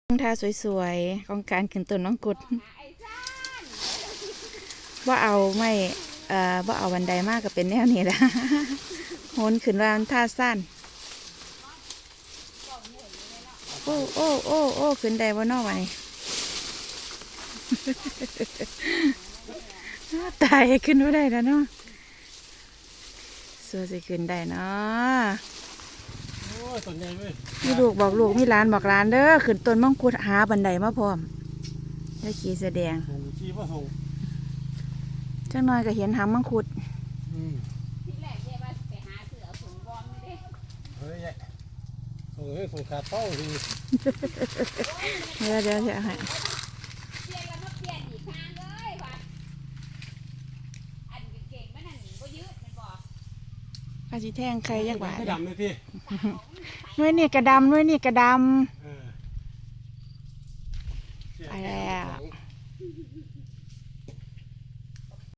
ທ່າສວຍໆຂອງການຂຶ້ນຕົ້ນມັງຄຸດ. ບໍ່ເອົາໄມ້ ເອີ ບໍ່ເອົາບັນໄດມາກໍເປັນແນວນີ້ລະ ໂຫນຂຶ້ນວ່າມັນທ່າຊານ. ໂອ້ ໂອ້ ໂອ້ ໂອ້ ຂຶ້ນໄດ້ບໍ່ນໍບາດນີ້? ຕາຍ ຂຶ້ນບໍ່ໄດ້ແລ້ວເນາະ. ຊົ່ວຊິຂຶ້ນໄດ້ເນາະ. ໂອ້ຍ ຕົ້ນໃຫຍ່ເວີຍ. ມີລູກບອກລູກ ມີຫຼານບອກຫຼານເດີ ຂຶ້ນຕົ້ນມັງຄຸດຫາບັນໄດມາພ້ອມ. ຢ່າຂີ້ສະແດງ. ສົ່ງ ຂີ່ມາສົ່ງ. ຈັກໜ່ອຍກໍເຫັນຫຳມັງຄຸດ. ອືມ. ທີແລກເດວ່າຊິໄປຫາຊື້ເອົາຖົງບອມນີ້ເດ້. ເຮີ້ຍ ສົ່ງ ເຮີ້ຍ ສົ່ງຂາດເປົາ. ເດີ ເດີ ຊິເອົາໃຫ້. ປ່ຽນແລ້ວມາປ່ຽນອີກ ນາງເອີຍວ່າ ອັນກາງເກງມັນນັ້ນບໍ່ຍືດແມ່ນບໍ່? ວ່າຊິແທງໄຂ່ຈັກບາດ. ໜ່ວຍນີ້ກໍດຳ ໜ່ວຍນີ້ກໍດຳ. ເອີ ໄປແລ້ວ.